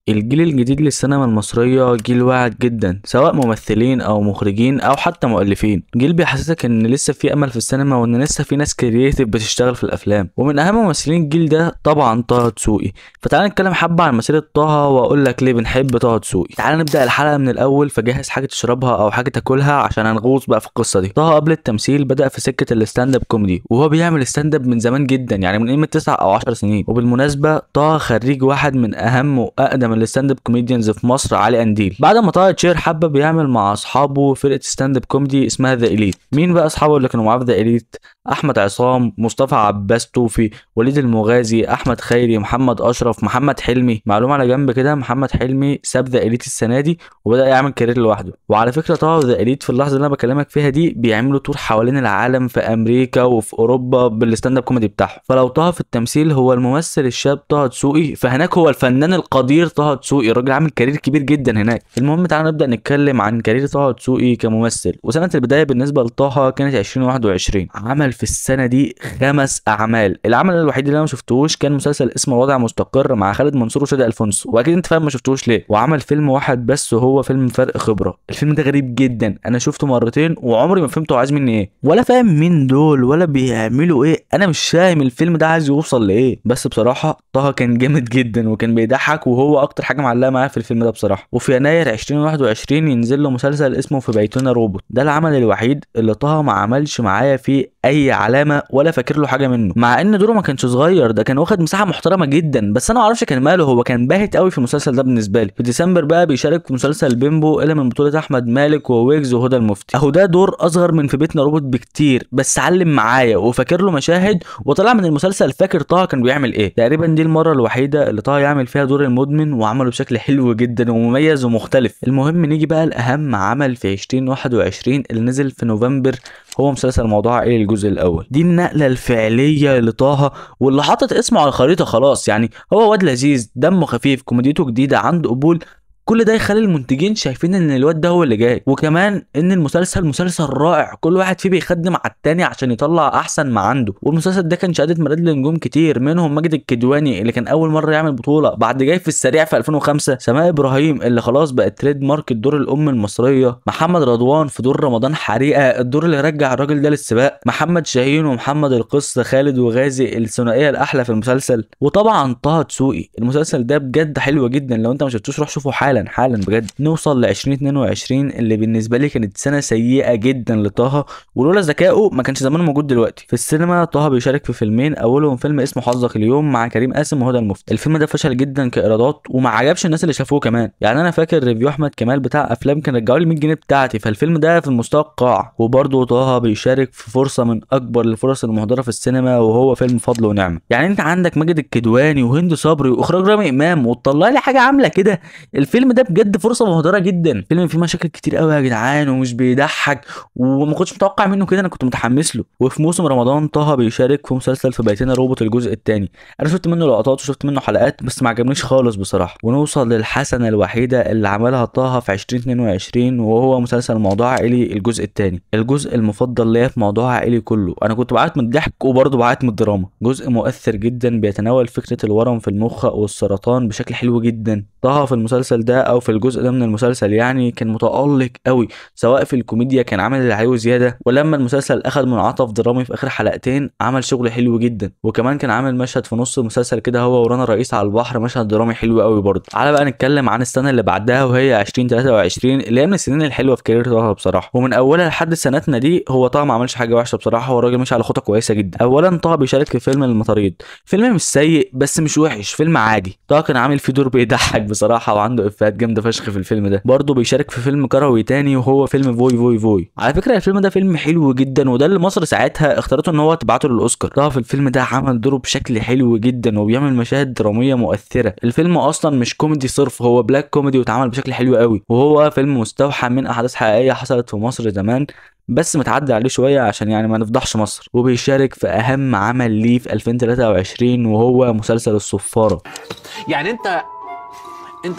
الجيل الجديد للسينما المصرية جيل واعد جدا، سواء ممثلين او مخرجين او حتى مؤلفين. جيل بيحسسك ان لسه في امل في السينما وان لسه في ناس creative بتشتغل في الافلام. ومن اهم ممثلين الجيل ده طبعا طه دسوقي. فتعال نتكلم حبة عن مسيرة طه واقول لك ليه بنحب طه دسوقي. تعال نبدأ الحلقة من الاول، فجهز حاجة تشربها او حاجة تاكلها عشان هنغوص بقى في القصة دي. طه قبل التمثيل بدأ في سكة ال stand up comedy، وهو بيعمل stand up من زمان جدا، يعني من قيمة 9 او 10 سنين. وبالمناسبة طه خريج واحد من اهم واقدم ال stand up comedians في مصر، علي قنديل. بعد ما طه اتشهر حبه بيعمل مع اصحابه فرقه stand up comedy اسمها The Elite. مين بقى اصحابه اللي كانوا معاه في The Elite؟ احمد عصام، مصطفى عباس توفي، وليد المغازي، احمد خيري، محمد اشرف، محمد حلمي. معلومة على جنب كده، محمد حلمي ساب The Elite السنة دي وبدا يعمل career لوحده. وعلى فكرة طه The Elite في اللحظة اللي انا بكلمك فيها دي بيعملوا tour حوالين العالم في امريكا وفي اوروبا بال stand up comedy بتاعهم. فلو طه في التمثيل هو الممثل الشاب طه دسوقي، فهناك هو الفنان القدير طه دسوقي. الراجل عامل career كبير جدا هناك. المهم تعالى نبدا نتكلم عن career طه دسوقي كممثل. وسنة البداية بالنسبة لطه كانت 2021. عمل في السنة دي 5 اعمال. العمل الوحيد اللي انا ما شفتهوش كان مسلسل اسمه الوضع مستقر مع خالد منصور وشادي الفونسو، واكيد انت فاهم ما شفتوش ليه. وعمل فيلم واحد بس وهو فيلم فرق خبره. الفيلم ده غريب جدا، انا شفته مرتين وعمري ما فهمته عايز مني ايه، ولا فاهم مين دول ولا بيعملوا ايه. انا مش فاهم الفيلم ده عايز يوصل لايه، بس بصراحة طه كان جامد جدا وكان بيضحك، وهو اكتر حاجة معلقه معايا في الفيلم ده بصراحة. وفي يناير 2021 ينزل له مسلسل اسمه في بيتنا روبوت. ده العمل الوحيد اللي طه ما عملش معايا فيه اي علامة ولا فاكر له حاجة منه، مع ان دوره ما كانش صغير، ده كان واخد مساحة محترمه جدا، بس انا ما اعرفش كان ماله، هو كان باهت قوي في المسلسل ده بالنسبة لي. في ديسمبر بقى بيشارك في مسلسل بيمبو اللي من بطوله احمد مالك وويجز وهدى المفتي. اهو ده دور اصغر من في بيتنا روبوت بكتير، بس علم معايا وفاكر له مشاهد، وطلع من المسلسل فاكر طه كان بيعمل ايه. تقريبا دي المرة الوحيدة اللي طه يعمل فيها دور المدمن، وعمله بشكل حلو جدا ومميز ومختلف. المهم نيجي بقى لاهم عمل في 2021 اللي نزل في نوفمبر، هو مسلسل موضوع عائلي الجزء الاول. دي النقلة الفعلية لطه واللي حاطط اسمه على الخريطة خلاص. يعني هو واد لذيذ، دمه خفيف، كوميديته جديدة، عنده قبول، كل ده يخلي المنتجين شايفين ان الواد ده هو اللي جاي. وكمان ان المسلسل مسلسل رائع، كل واحد فيه بيخدم على التاني عشان يطلع احسن ما عنده. والمسلسل ده كان شهادة ميلاد لنجوم كتير، منهم ماجد الكدواني اللي كان اول مرة يعمل بطوله بعد جاي في السريع في 2005، سماء ابراهيم اللي خلاص بقت trademark الدور الام المصرية، محمد رضوان في دور رمضان حريقة الدور اللي رجع الراجل ده للسباق، محمد شاهين ومحمد القص، خالد وغازي الثنائية الاحلى في المسلسل، وطبعا طه دسوقي. المسلسل ده بجد حلو جدا، لو انت ما شفتوش روح شوفه حالا حالا بجد. نوصل ل 2022 اللي بالنسبة لي كانت سنة سيئه جدا لطه، ولولا ذكائه ما كانش زمانه موجود دلوقتي. في السينما طه بيشارك في فيلمين، اولهم فيلم اسمه حظك اليوم مع كريم قاسم وهدى المفتي. الفيلم ده فشل جدا كايرادات وما عجبش الناس اللي شافوه كمان. يعني انا فاكر review احمد كمال بتاع افلام كان رجعوا لي 100 جنيه بتاعتي، فالفيلم ده في المستوى القاع. وبرده طه بيشارك في فرصة من اكبر الفرص المهدره في السينما، وهو فيلم فضل ونعمه. يعني انت عندك ماجد الكدواني وهند صبري واخراج رامي امام، وتطلع لي حاجة عامله كده. الفيلم ده بجد فرصة مهدره جدا. فيلم فيه مشاكل كتير قوي يا جدعان ومش بيضحك، وما كنتش متوقع منه كده، انا كنت متحمس له. وفي موسم رمضان طه بيشارك في مسلسل في بيتنا روبوت الجزء الثاني. انا شفت منه لقطات وشفت منه حلقات بس ما عجبنيش خالص بصراحة. ونوصل للحسنه الوحيدة اللي عملها طه في 2022، وهو مسلسل موضوع عائلي الجزء الثاني. الجزء المفضل ليا في موضوع عائلي كله. انا كنت بعيط من الضحك وبرضه بعيط من الدراما. جزء مؤثر جدا بيتناول فكرة الورم في المخ والسرطان بشكل حلو جدا. طه في المسلسل ده او في الجزء ده من المسلسل يعني كان متألق قوي، سواء في الكوميديا كان عامل اللي عليه زيادة، ولما المسلسل اخذ منعطف درامي في اخر حلقتين عمل شغل حلو جدا. وكمان كان عامل مشهد في نص المسلسل كده هو ورانا رئيس على البحر، مشهد درامي حلو قوي برضه. تعالى بقى نتكلم عن السنة اللي بعدها وهي 2023 اللي هي من السنين الحلوة في career طه بصراحة. ومن اولها لحد سنتنا دي هو طه ما عملش حاجة وحشة بصراحة، هو الراجل ماشي على خطه كويسة جدا. اولا طه بيشارك في فيلم المطاريد، فيلم مش سيء بس مش وحش، فيلم عادي. طه كان عامل فيه دور بيضحك بصراحة وعنده افيهات جامدة فشخ في الفيلم ده. برضه بيشارك في فيلم كروي تاني وهو فيلم فوي فوي فوي. على فكرة الفيلم ده فيلم حلو جدا، وده اللي مصر ساعتها اختارته ان هو تبعته للاوسكار. طه في الفيلم ده عمل دوره بشكل حلو جدا وبيعمل مشاهد درامية مؤثرة. الفيلم اصلا مش كوميدي صرف، هو black comedy واتعمل بشكل حلو قوي، وهو فيلم مستوحى من احداث حقيقية حصلت في مصر زمان، بس متعدي عليه شوية عشان يعني ما نفضحش مصر. وبيشارك في اهم عمل ليه في 2023 وهو مسلسل الصفاره. يعني انت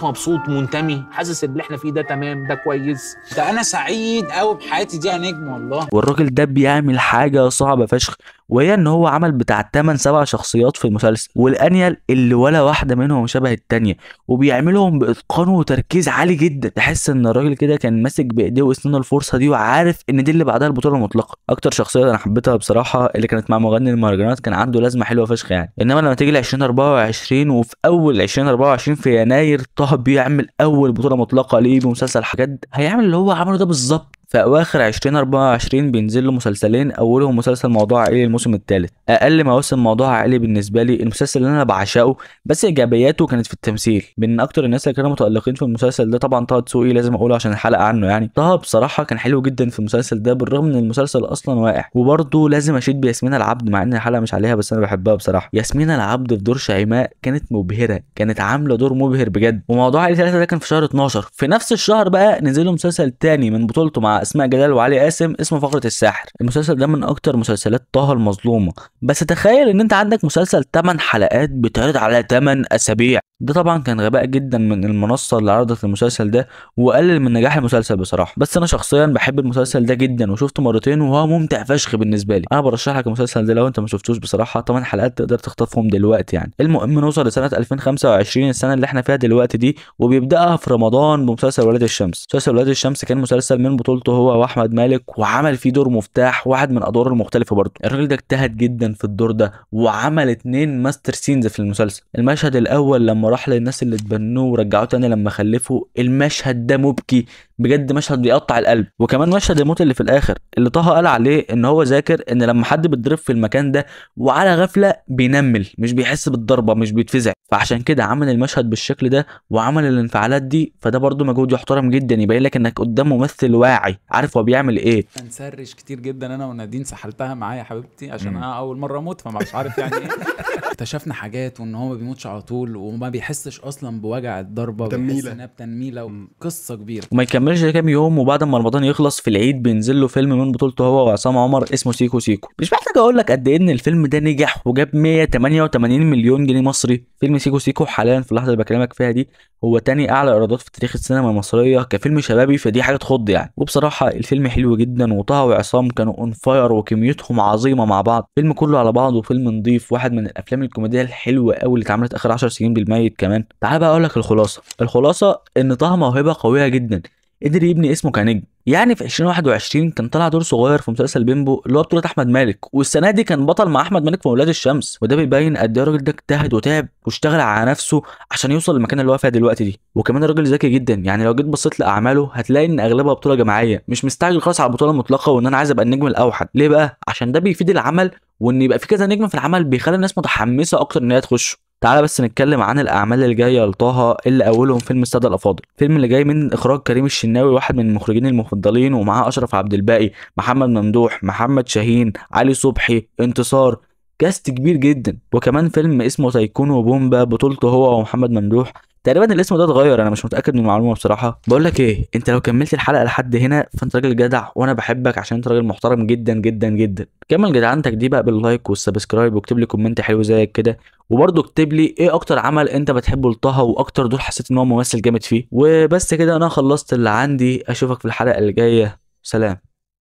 مبسوط، منتمي، حاسس ان اللي احنا فيه ده تمام، ده كويس؟ ده انا سعيد قوي بحياتي دي يا نجم والله. والراجل ده بيعمل حاجة صعبة فشخ، وهي ان هو عمل بتاع 8 7 شخصيات في المسلسل، والانيل اللي ولا واحدة منهم شبه التانية، وبيعملهم باتقان وتركيز عالي جدا. تحس ان الراجل كده كان ماسك بايديه واسنانه الفرصة دي، وعارف ان دي اللي بعدها البطولة المطلقة. اكتر شخصية انا حبيتها بصراحة اللي كانت مع مغني المهرجانات، كان عنده لازمه حلوة فشخ يعني. انما لما تيجي ل 2024، وفي اول 2024 في يناير، طه بيعمل اول بطوله مطلقه ليه بمسلسل حاجات، هيعمل اللي هو عمله ده بالظبط. في اواخر 2024 بينزل له مسلسلين، اولهم مسلسل موضوع عائلي الموسم الثالث، اقل مواسم موضوع عائلي بالنسبة لي، المسلسل اللي انا بعشقه، بس ايجابياته كانت في التمثيل. من اكتر الناس اللي كانوا متالقين في المسلسل ده طبعا طه دسوقي، لازم اقوله عشان الحلقة عنه يعني. طه بصراحة كان حلو جدا في المسلسل ده بالرغم ان المسلسل اصلا واقع. وبرده لازم اشيد بياسمين العبد، مع ان الحلقة مش عليها بس انا بحبها بصراحة. ياسمين العبد في دور شيماء كانت مبهرة، كانت عامله دور مبهر بجد. وموضوع عائلي 3 ده كان في شهر 12. في نفس الشهر بقى نزل له مسلسل تاني من بطولته مع اسماء جلال وعلي قاسم اسمه فقرة الساحر. المسلسل ده من اكتر مسلسلات طه المظلومة، بس تخيل ان انت عندك مسلسل 8 حلقات بيتعرض على 8 اسابيع. ده طبعا كان غباء جدا من المنصة اللي عرضت المسلسل ده، وقلل من نجاح المسلسل بصراحة. بس انا شخصيا بحب المسلسل ده جدا وشفته مرتين وهو ممتع فشخ بالنسبة لي. انا برشح لك المسلسل ده لو انت ما شفتوش بصراحة، 8 حلقات تقدر تخطفهم دلوقتي يعني. المهم نوصل لسنة 2025، السنة اللي احنا فيها دلوقتي دي، وبيبدأها في رمضان بمسلسل ولاد الشمس. مسلسل ولاد الشمس كان مسلسل من بطولته هو واحمد مالك، وعمل فيه دور مفتاح، واحد من ادواره المختلفة برضه. الراجل ده اجتهد جدا في الدور ده، وعمل 2 master scenes في المسلسل. المشهد الاول لما راح للناس اللي اتبنوه ورجعوه تاني لما خلفوا، المشهد ده مبكي بجد، مشهد بيقطع القلب. وكمان مشهد الموت اللي في الاخر اللي طه قال عليه ان هو ذاكر ان لما حد بيتضرب في المكان ده وعلى غفلة بينمل، مش بيحس بالضربه، مش بيتفزع، فعشان كده عمل المشهد بالشكل ده وعمل الانفعالات دي. فده برضو مجهود يحترم جدا، يبين لك انك قدام ممثل واعي عارف هو بيعمل ايه. نسرش كتير جدا انا ونادين، سحلتها معايا حبيبتي عشان انا اول مرة اموت فمش عارف يعني ايه. اكتشفنا حاجات، وان هو ما بيموتش على طول وما بيحسش اصلا بوجع الضربة، بيحس انها بتنميله وقصة كبيرة. وما يكملش كام يوم وبعد ما رمضان يخلص في العيد بينزل له فيلم من بطولته هو وعصام عمر اسمه سيكو سيكو. مش محتاج اقول لك قد ايه ان الفيلم ده نجح وجاب 188 مليون جنيه مصري. فيلم سيكو سيكو حاليا في اللحظة اللي بكلمك فيها دي هو تاني اعلى ايرادات في تاريخ السينما المصرية كفيلم شبابي، فدي حاجة تخض يعني. وبصراحة الفيلم حلو جدا، وطه وعصام كانوا on fire وكميتهم عظيمة مع بعض. فيلم كله على بعضه فيلم نظيف، واحد من الافلام الكوميدية الحلوة قوي اللي اتعملت اخر 10 سنين بالميت. كمان تعال بقى اقول لك الخلاصة. الخلاصة ان طه موهبة قوية جدا، قدر يبني اسمه كنجم. يعني في 2021 كان طلع دور صغير في مسلسل بيمبو اللي هو بطولة احمد مالك، والسنة دي كان بطل مع احمد مالك في ولاد الشمس. وده بيبين قد ايه الراجل ده اجتهد وتعب واشتغل على نفسه عشان يوصل للمكان اللي هو فيها دلوقتي دي. وكمان الراجل ذكي جدا، يعني لو جيت بصيت لاعماله هتلاقي ان اغلبها بطوله جماعية، مش مستعجل خالص على البطولة المطلقة وان انا عايز ابقى النجم الاوحد. ليه بقى؟ عشان ده بيفيد العمل، وان يبقى في كذا نجم في العمل بيخلي الناس متحمسة اكتر ان هي تخش. تعالى بس نتكلم عن الاعمال الجاية لطه، اللي اولهم فيلم السادة الافاضل. الفيلم اللي جاي من اخراج كريم الشناوي، واحد من المخرجين المفضلين، ومعاه اشرف عبد الباقي، محمد ممدوح، محمد شاهين، علي صبحي، انتصار، cast كبير جدا. وكمان فيلم اسمه تايكون وبومبا بطولته هو ومحمد ممدوح. تقريبا الاسم ده اتغير، انا مش متاكد من المعلومة بصراحة. بقول لك ايه، انت لو كملت الحلقة لحد هنا فانت راجل جدع، وانا بحبك عشان انت راجل محترم جدا جدا جدا. كمل جدعنتك دي بقى بال like وال subscribe، واكتب لي comment حلو زيك كده، وبرضه اكتب لي ايه اكتر عمل انت بتحبه لطه واكتر دور حسيت ان هو ممثل جامد فيه. وبس كده انا خلصت اللي عندي، اشوفك في الحلقة اللي جاية، سلام.